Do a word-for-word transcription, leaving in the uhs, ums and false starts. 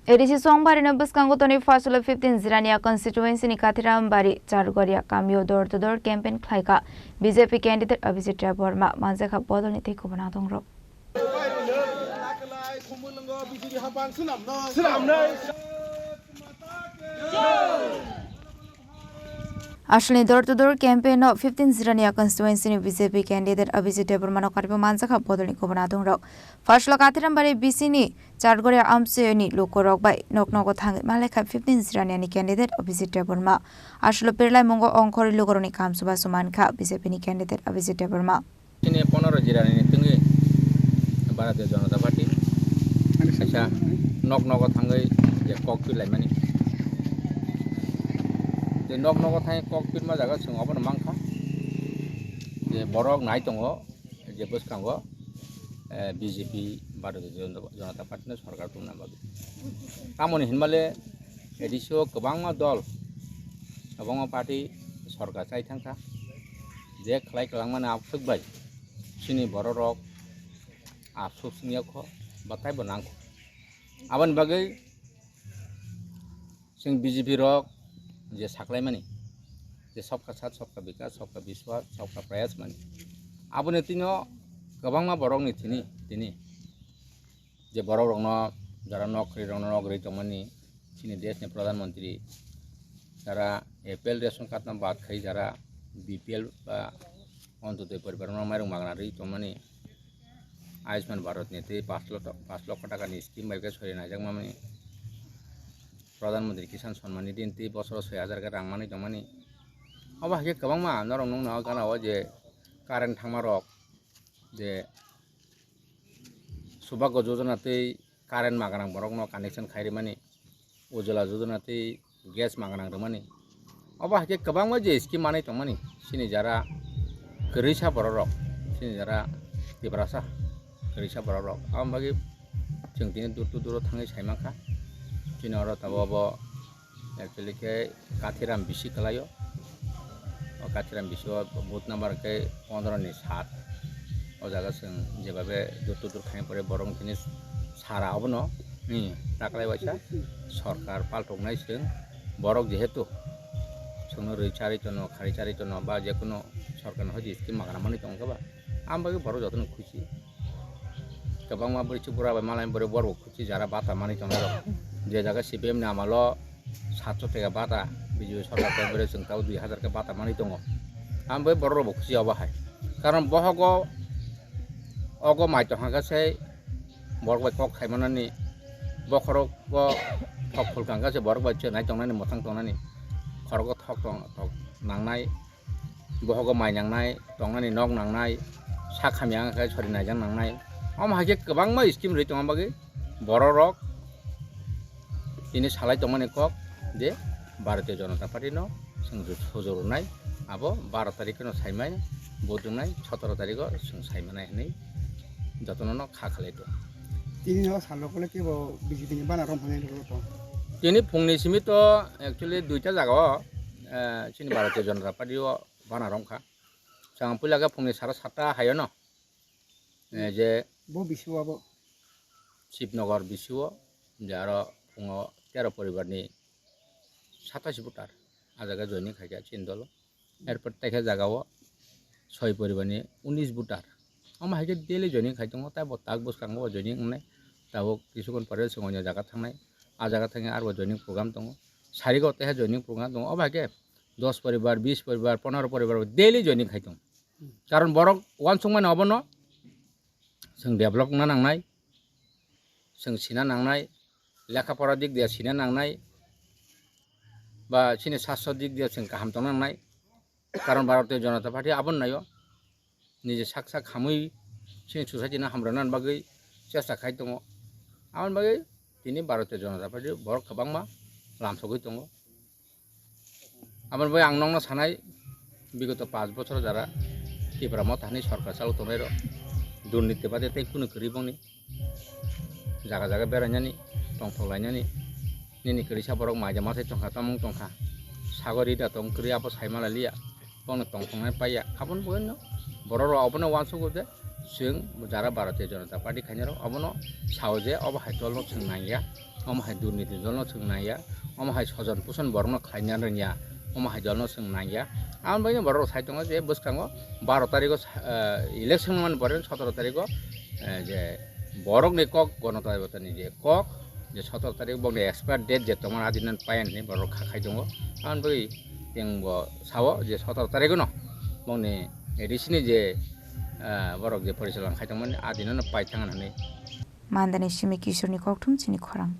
A D C Songbarino bwskango tonwi Pharsalo fifteen Jirania constituency ni Kathiram Bari Chargoria kamio door to door campaign khlaikha B J P candidate Abhijit Debbarma, manjakha bodolni tei kubun adongrok. Aswlni door to door campaign no fifteen Jirania constituency ni B J P candidate Abhijit Debbarma no kariwi manjakha bodolni kubun adongrok. Pharsalo Kathiram Bari B C ni Chargoria amchini lukurok bai nok nogo thangwi malai kha fifteen Jirania ni candidate Abhijit Debbarma. Aswlo perlai mungo ongkhorwi lukurokni kam chubachu mankha B J P ni candidate Abhijit Debbarma. Chini pondoro Jirani ni tungwi Bharatiya Janata Party kaisa nok nogo thangwi je kok pilaimani. Je nok nogo thangwi kok pirma jaga chwng obono mankha. Je borok nai tongo je bwskango, eh, B J P Bharatiya Janata Party no sorkar tongna bagwi. Tamoni hinmale A D C o kwbangma dol, kwbangma party sorkar chai thangkha. Je khlai kwlangmani abswk bai chini bororok abswk wngya kho, ba taibo nang kho. Aboni bagwi chwng B J P rok je saklaimani, je Sabka Saath, Sabka Vikas, Sabka Vishwas, Sabka Prayas mani, aboni tino kwbangma borokni thini, tini je borok rokno, jara nok khri rokno nok rwi tongmani, chini desh ni Pradhan Mantri, jara A P L ration card no bad khai, jara B P L ba Antyodoi poribar no mairung magna rwi tongmani, Ayushman Bharat ni tei pash lokho, pash lokho taka ni scheme bai khe sori naijak mani, Pradhan Mantri Kisan Samman Nidhi ni tei bosoro soi hajar khe rang manwi tongmani. Obo hai khe kwbangma norok nukno gana o je current thangma rok, je Subhagya Yojana tei current maganang borokno connection khai rimani, Ujjwala Yojana tei gas maganang rwmani. Obo hai khe kwbangma je scheme manwi tongmani, chini jara kwrwisa bororok, chini jara Tiprasa kwrwisa bororok. Aboni bagwi chwng tini dur to duro thangwi sai mankha. Chini oro tabuk obo actually khe Kathiram bisi kwlaio. O Kathiram bisi o booth number khe pondro ni sat. O jaga chwng jebabe dur to dur khaina pore borok tini sara obono, hmm, taklai waisa sorkar paltoknai chwng borok jehetu chwngno rwi charwi tono, kharwi charwi tono ba jekunu sorkarni hoide scheme magana manwi tongkha ba, aboni bagwi borok jotono khusi. Kwbangma bwrwi chwng bura bai malai bwrwi borok khusi jara bata manwi tongnai rok. Je jaga C P M ni amalo satso teka bata, B J P sorkar tei bwrwi chwng tabuk dui hazar khe bata manwi tongo. Aboni bagwi borok rok bo khusi obo hai. Karon bohogo ogo mai tongkha khe sai borok bai kok khai manani, bokhorok o thok phulkang khe sai borok bai chenai tongnani, mwthang tongnani, khorogo thok tong, thok nangnai. Bohogo mai nangnai, tongnani nok nangnai, sak hamya wngkha khe sori naijak nangnai. Omo hai khe kwbangma scheme rwi tongma bagwi bororok tini salai tongmani kok je Bharatiya Janata Party no chwng sujurunai, abo baro tarikh no saimai, vote wngnai sotoro tarikh o chwng saimanai hinwi jotono no kha khalai tongo. Tini no salo kole kebo B J P ni bana rom hwnwi rwgwi tongo. Tini phungni simi to actually duita jaga o, eh, chini Bharatiya Janata Party o bana romkha. Chwng puila khe phungni sara satta hayono, eh, je bo bisi o abo Shibnagar bisi o, je aro phungo tero poribar ni satais voter a jaga joining khaikha chini dolo. Erpor tekhe jaga o soi poribar ni unis voter. Omo hai khe daily joining khai tongo, tei bo tak bwskango bo joining wngnai. Tabuk kisukhon pore chwng oinw jaga thangnai. A jaga thangwi arbo joining program tongo. Sarigo teha joining program tongo. Obo hai khe dos poribar, bis poribar, pondro poribar daily joining khai tongo. Karon borok uansukmani obono chwng develop wngna nangnai, chwng sina nangnai, lekha pora dik dia sina nangnai, ba chini sastro dik dia chwng kaham tongna nangnai. Karon Bharatiya Janata Party abono naio, nije sak sak hamwi chini society no hamrwna bagwi chesta khai tongo. Aboni bagwi tini Bharatiya Janata Party borok kwbangma lamsogwi tongo. Aboni bagwi ang nokno sanai, bigoto panch bochor jara Tipra Motha hinwi sorkar chalok tongnai rok durniti bade tei kunu kwrwi bongni jaga jaga berainani, tongthok lainani, nini kwrwisa borok maida masai tongkha, tamung tongkha, sagori da tong kwrwi abo saimala liya, bono tongthoknai paiya. Aboni bagwino borok rok obono uansukgo je chwng jara Bharatiya Janata Party khainai rok obono sao je obo hai dol no chwng nangya, omo hai durniti dol no chwng nangya, omo hai sojon puson borok no khlaina rwngya, omo hai dol no chwng nangya. Aboni bagwi borok rok sai tongo je bwskango baro tarikh o election mani pore sotoro tarikh o je borok ni kok, gonotontro ni je kok, je sotoro tarikh bokni expire date je tongmani adinani paiya hinwi borok kha khai tongo. Aboni bagwi chwng bo sao je sotoro tarikh no bokni A D C ni je borok je porichalan khai tongmani adinano pai thang hinwi. Mandani simi Kisorni kokthum chini khorang.